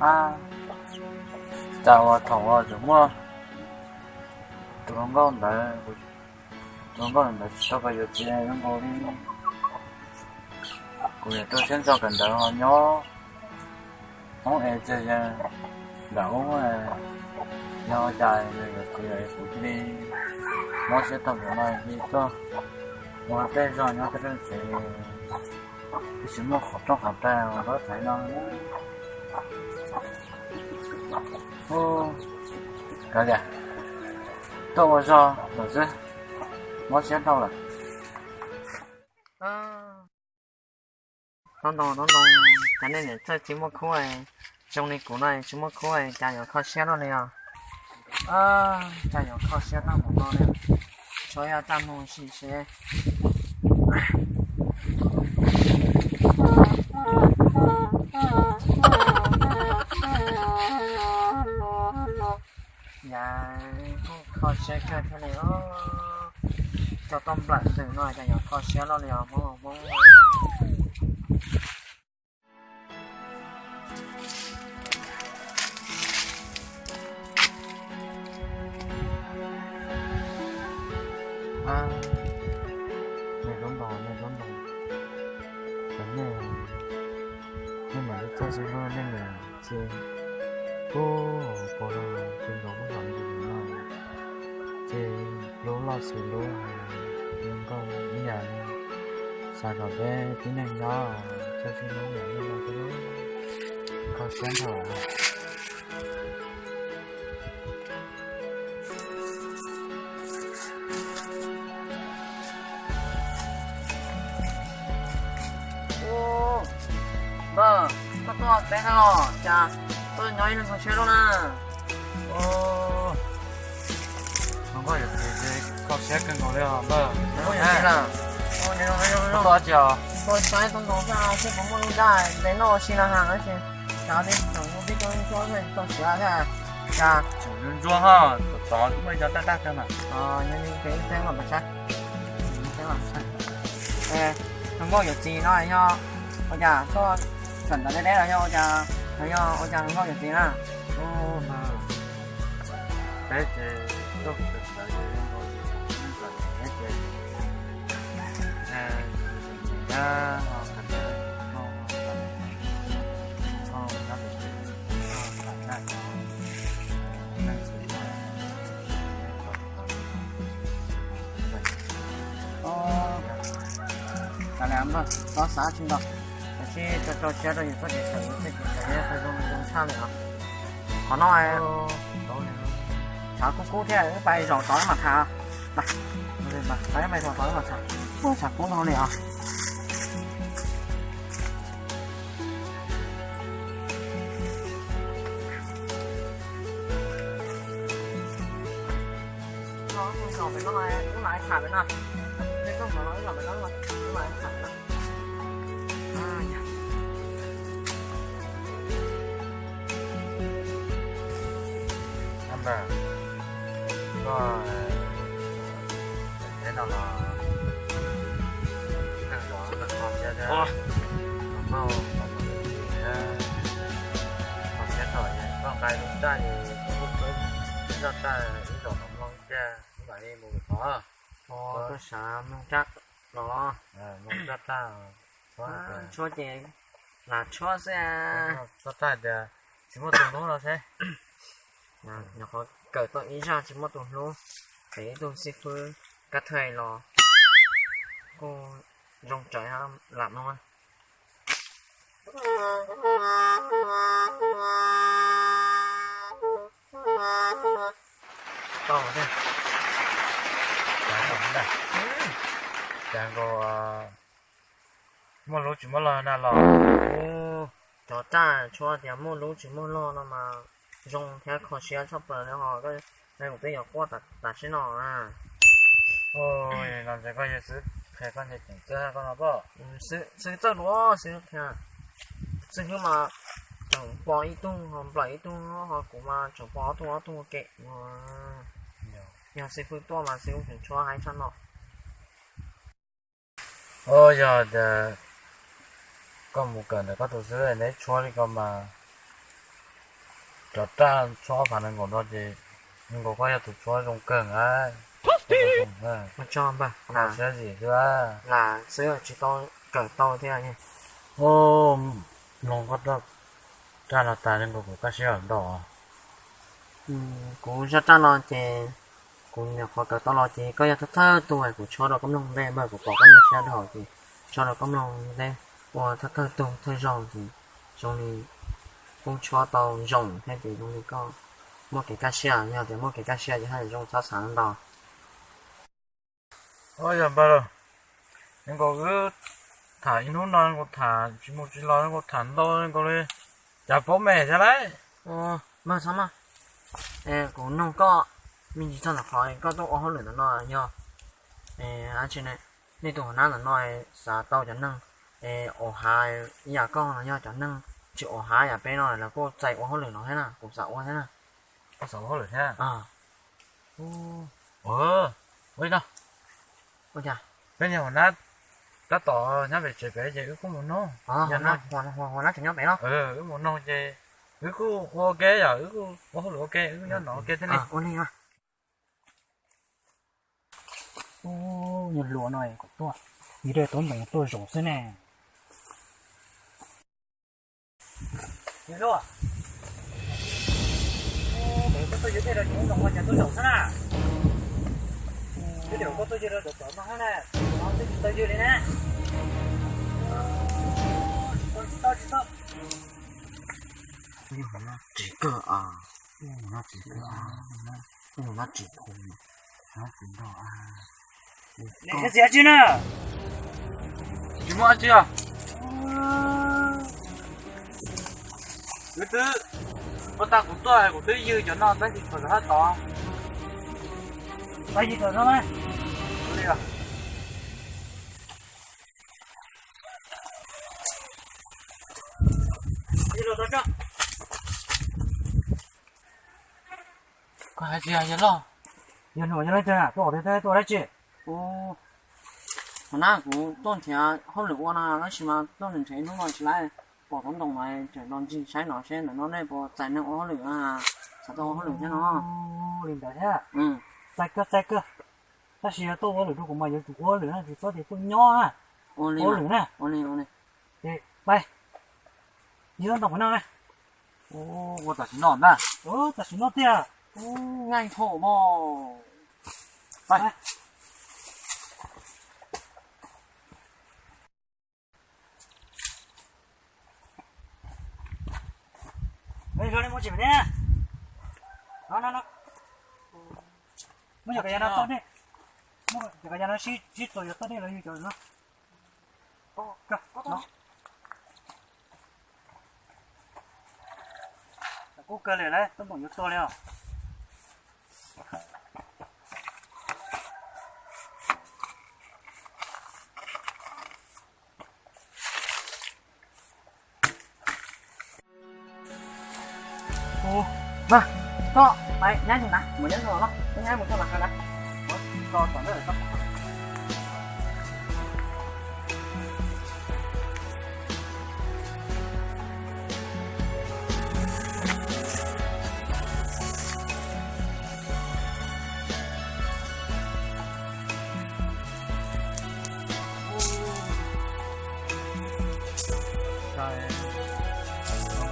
Ab, cas uas thaum uas tseem muaj tus hluas nkauj ntawd, tus hluas nkauj ntawd tsis tau pais yuav txiv zoo nkaus li. Kuv yuav rau siab ntso kawm ntawv ho nyob hoob es txias nram ub, yog cas yuav txiv kuv cia li mob siab tag npaum no li tuaj ua tej zog nyob tej tsev, tsis muaj qhov rooj qhov rais ua dab thaiv no. Kav liam, tuaj ua zog lawm xwb, mob siab dhau lawm. Tob ntoo, tob ntoo, cas nej niam txawj tsis muaj khub, zoo li kuv no tsis muaj khub, cas yuav kho siab luaj li os. Cas yuav kho siab tag npaum no li, tshuav yog txaj muag sim seb. Yav kuj kho siab kawg thiab li os. Cov toj nplawm ntws no cas yuav kho siab loj li os Hmoob Hmoob. Nej lub ntaus, nej lub ntaus, nej, nej mam li txog tsis muaj nej niam txiv, ub, pos rau tsis ntaus lub ntaus ntsis no, ces lub loj xws lub, nkauj ib yam li, xav kom peb tib neeg nyob txog tsis muaj niam nej no xwb, kho siab nthaum. Npawg, koj tuaj teb no los cas tuaj nyob ib leeg kho siab loj na? Kho siab kawg nkaus li os npawg. Tuaj ua dab tsi os? Tuaj saib tau ntau xwb, seb puas muaj lub dab ntev noj ua si na has, tab sis cas tib tsoom ntsuab tib tsoom ntsuab tau siav thiab. Cas tsoom ntsuab ho, tov muaj cov dab dab kawg mas. Yog li ces ib teb mam saib. Hluas nkauj yuav txiv no yog ua cas tuaj txawm ntawd deb deb los yog ua cas, los yog ua cas hluas nkauj yuav txiv na? Peb ces tuaj txawm ntawd ces zoo nkaus li, Xav li npawg, txhob xav tsis nto, tab sis rau rau siab rau yus txoj kev xav, yus txoj kev xav yog zoo zoo tshaj li os. Qhov no tshav kub kub thiab, wb pais zaum tod wb mam tham. Pais zaum tod wb mam tham, tshav kub no li os. Koj teb no los kawg zos koj kho siab thiab, kho siab thaum koj nqa ib lub raj es koj lub raj ib zaug los mloog tiag, ib mam li mus qhov. Koj xav mloog raj los? Mloog raj, tshuab ces lam tshuab xwb. Tshuab raj tias tsis muaj tus hlub no seb. Nyuam qhuav kawm tau ib zaj tsis muaj tus hlub, pem ib tug xib fwb kab thawj los kuj zoo tsawv lam mloog. Tau thiab. Cas nkaus muaj lub tsis muaj log na los? Cov raj tshuab tias muaj lub tsis muaj log no mas zoo thiab kho siab tshaj plaws li ho. Kuv twb yuav quaj tam sim no na. Los ntshe koj yog xib, qhia koj ntshe tseem txawj koj no pob. Xib txawj dua xib qhia. Xib fwb mas tseem pom ib tug ho nplawm ib tug ho kuv mas tseem pom ob tug ob tug ua ke. Yog xib fwb tuaj mas xib fwb tseem tshuab heev tshaj no. Yog tias koj mus kawm ntawm koj tus xib fwb neb tshuab li ko mas Cov raj tshuab phav nees nkaum no ces nees nkaum koj yog tus tshuab zoo kawg na. Siab zim xwb. Lam xwb tsis tau kawm tau thiab. Mloog koj raj no tas nees nkaum kuv kaj siab ntau. Kuv zaj raj no ces kuv nyuam qhuav kawm tau los ces koj yog thawj thawj tug kuv tshuab rau koj mloog ntej npawg, kuv pom koj nyuaj siab dhau ces tshuab rau koj mloog ntej ua thawj thawj tug thawj zaug ces zoo li kuj tshuab tau zoo thiab ces zoo li koj muaj kev kaj siab, yog tias muaj kev kaj siab ces haj yam zoo txhob xav ntau. Yog npawg, nees nkaum wb tham ib hnub no nees nkaum tham tsis mus tsis los nees nkaum tham ntau nees nkaum li cas paub me thiab lauj. Mloog txhob mloog, kuv noog koj me ntsis txog ntawm qhov koj tuaj ua hauj lwm ntawm no yog, tsis ne, nej tus hauv nab ntawm no xav tau cov neeg es ua hav ib yam koj no, yog cov neeg tsis ua hav yam peb no lawv kuj txais ua hauj lwm no thiab na, kuv xav ua thiab na. Koj xav ua hauj lwm thiab? Ua li no, peb niag hauv nab tab tom nyob pem tsev pem ces wb kuj mus noog. Hauv nab tseem nyob pem no. Wb mus noog ces wb kuj ua ua ke, yog wb kuj ua hauj lwm ua ke, wb nyob no ua ke thiaj li. Ub, yog hluas no kom tuaj, yus dej tub ntees tuaj zaum xwb ne. Koj tuaj yws dej rau cov no ua cas tuaj zaum xwb na? Twb tias koj tuaj yws rau cov no na, twb tsis tau yws li na. Tsis tau, tsis tau. Ub, no tsis kawg a, ub, no tsis kawg a, ub, no tsis kawg a, no tsis kawg a. Tsis muaj dab tsi os. Wb twb ua tag kuv tuaj kuv twb yws cov no tab sis tshuav cov hab tod. Tab sis tshuav no na. Koj hais tias yog loj, yog hluas yog leej twg na, tuaj ua teb tuaj dab tsi? Ub, qhov na kuv tuaj nrhiav hauj lwm ua no tab sis mas tuaj nrhiav ib hnub no tsis laj, pom tau ntoo mas tseem los ncig saib no seb ntawm no nej puas txais neeg ua hauj lwm, xav tuaj ua hauj lwm thiab no. Li ntawd thiab. Txais kawg, txais kawg. Tab sis yog tuaj ua hauj lwm rau kuv mas yuav tsum ua hauj lwm na, tsis txhob tias tuaj nyob na. Ua hauj lwm na. Ces pais, yog ntoo qhov no na. Ua tam sim no ntag. Tam sim no tiag. Ub, nyaij thaum mas. Pais. Zoo li muaj tsis ne. No no no. Muab cov kav yas no toj dej. Muab cov kav yas no sib txuas yuav toj dej los yog cov no. Kub kawg li lawm, tuaj npaum yuav tuag li os. Ub, mas, koj pais nyab ntsis ntag, mus nyab ntsis los, koj nyab mus txog los hais ntag. Koj tom ntej koj.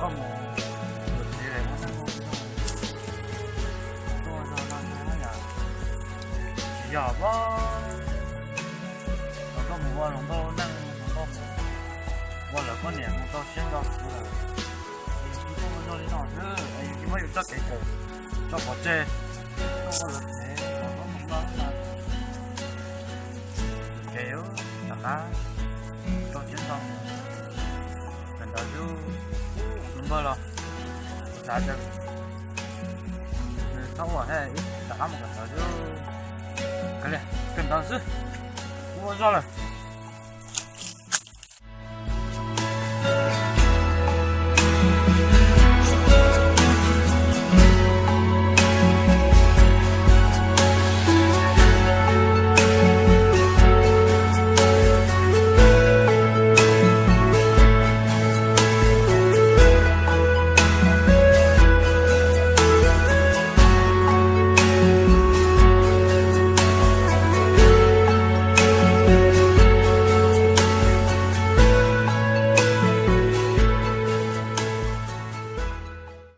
Koj mus yuav txiv muaj neeg tuaj no yom, tsis yog os. Koj mus ua hluas nkauj neej hluas nkauj mus ua lawv poj niam mus tau siab ntso lawm. Es yus tsis tuaj ua zog li no xwb es yus tsis muab yus txoj kev kawm tso pov tseg, tuaj ua lawv tsev los lub mus no mas kev rov qab tso siab ntso. Kawm ntawv xwb, tus npawg los xav tias nws txhob ua thiab, wb rov qab mus kawm ntawv xwb. Kawm ntawv xwb, kuv ua zog lawm.